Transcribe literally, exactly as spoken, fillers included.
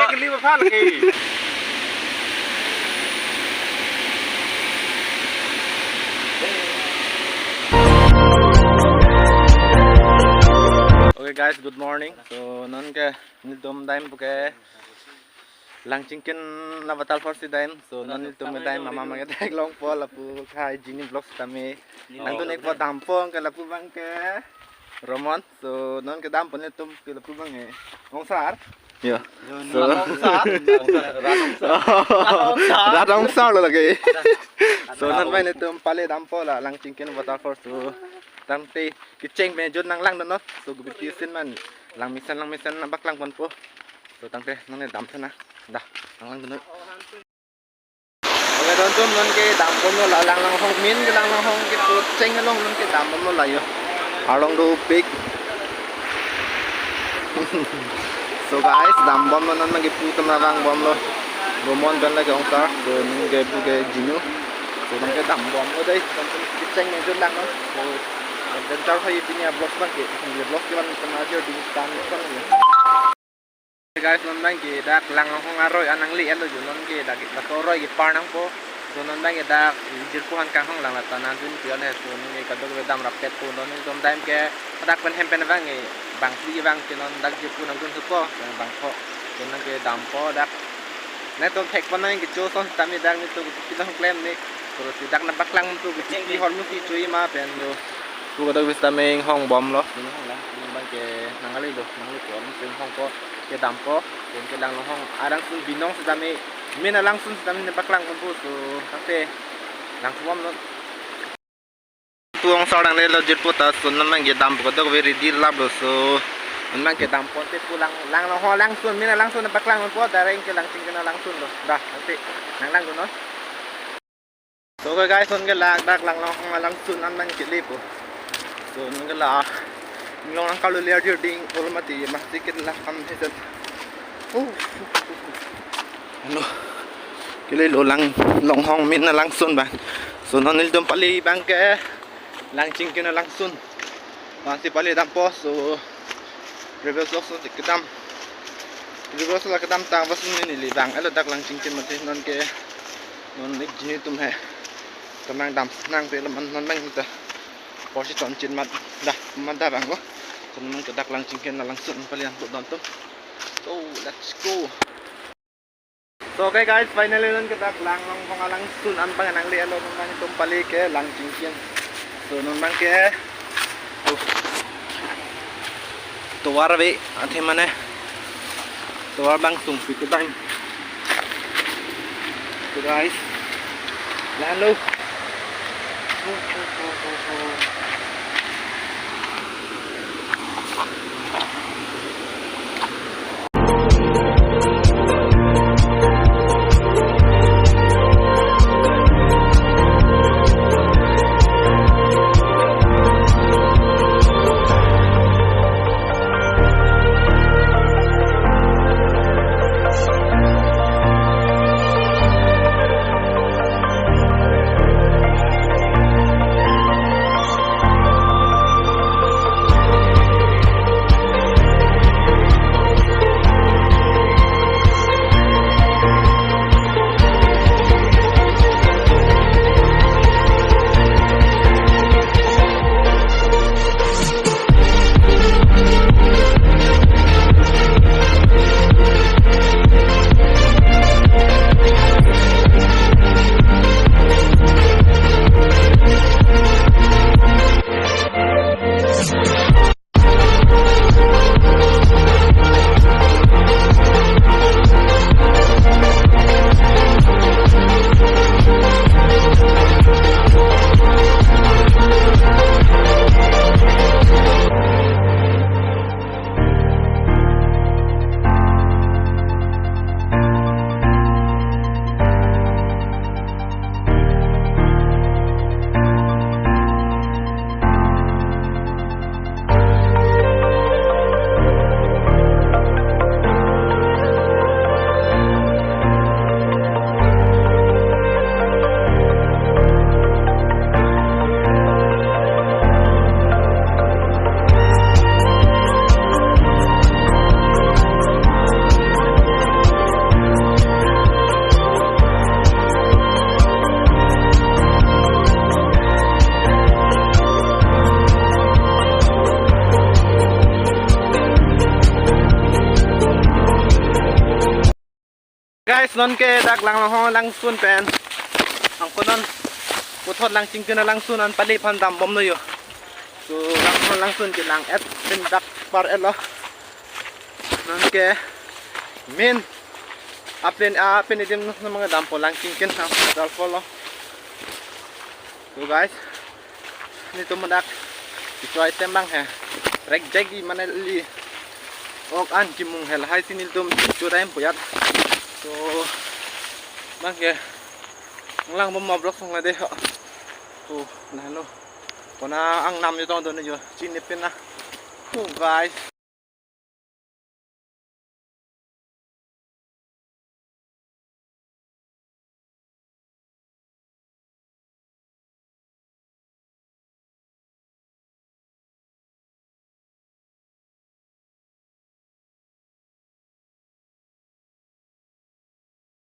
Kali ba phal ke. Okay guys, good morning. So non ke nelitum dam pu ke Langchingkin na waterfall si dam. So non nelitum ke dam mama mama ke dak longpo lapu khai jini vlog sitame. Nangtum-ik po dampo ke lapu abang ke Romon. So non ke dampo nelitum ke lapu abang ke Ongsar. Yo. So Rat Ongsar. Rat Ongsar. Rat Ongsar lo lake. So non abang nelitum pale dampo la Langchingkin waterfall. So tangte kecheng pen jut nanglangdunnon. So gubiti sin man langmesen langmesen nangpaklangponpo. So tangte non ne dam thana. Dah, nanglangdunnon. Okay, dontum non ke dambomlo la Langlonghong, main ke Langlonghong ke kecheng along non ke dambomlo la yo. Arlong dopik. So guys, dambomlo non abang ke pu atum vangbomlo. Romon pen lake Ongsar, so non ke pu ke Jinu. So non ke dambomlo dei, dontum kecheng pen jut langnon. So adventure hai pini a-vlog abang ke, pini a-vlog ke abang kena ajo di tan kan. Guys, non abang ke dak Langlonghong aroi an nangli-etlo jo, non ke dak, dak aroi kepar nangpo. So non abang ke dak jirpo aphan kanghong lang lata nangdun pion he. So non ke kadokave dam rapetpo, non nelitum dam ke dak pen hem pen abang ke bang si abang ke non dak jirpo nangdun supo, bang ko. So non ke dampo dak. Netum thekpon nang kecho ason sitame dak nelitum kedam klem ne. Terus dak nangpaklangpo ke chingki hormu si chui ma pen do. Pu kadokave sitame inghongbomlo. Inghong lang, non abang ke nanglelo, nanglepo, non inghongpo, kedampo, pen ke Langlonghong arangsun binong sitame, main arangsun sitame nangpaklangponpo. So tangte langthubomnon. Pu Ongsar nanglelo jirpo ta, so non abang ke dampo kadokave ready laplo. So non abang ke dampo te pu lang, Langlonghong arangsun, main arangsun nangpaklangponpo, direct ke Langchingkin arangsun lo. Dah, tangte nanglangdunnon. So okay guys, non ke la dak Langlonghong arangsun an abang ke lepo. So non ke la inglong angkal lo lir dir ding ol mati masih ke la kam hesen. Oh. Ano. Kelelo Langlonghong main arangsun abang. So non nelitum pale abang ke Langchingkin arangsun. Masih pale dampo, so previous vlog so kedam. Previous vlog kedam ta bas neli abang elo dak Langchingkin mati, non ke non ik jini atum he. Kemang dam nangpe laman non abang ta. Porsi ton chin mat dah, mat dah abang lo. So non ke dak Langchingkin arangsun pale an pu dontum. So let's go. So okay guys, finally non ke dak Langlonghong arangsun an abang nangli-etlo, non abang itum pale ke Langchingkin. So non abang ke, uh, tovar ave, athe mane tovar abang sungpi kedam. So guys, lahenlo. Non ke dak Langlahong alangsun pen, angko non puthot Langchingkin alangsun an pali aphan dambomlo yo. So Langlahong alangsun ke lang-et pen dak par-etlo. Non ke main apin apin idim non mang dampo Langchingkin hang dalpolo. So guys, nelitum dak ichoi tem bang he. Rek jagi mane li ok an kimung he lahai si nelitum chu time puyat. So bang ke nanglangbom ma vlog song la de ho. So nalo. Kona ang nam yo tong don yo chini pin na. So guys.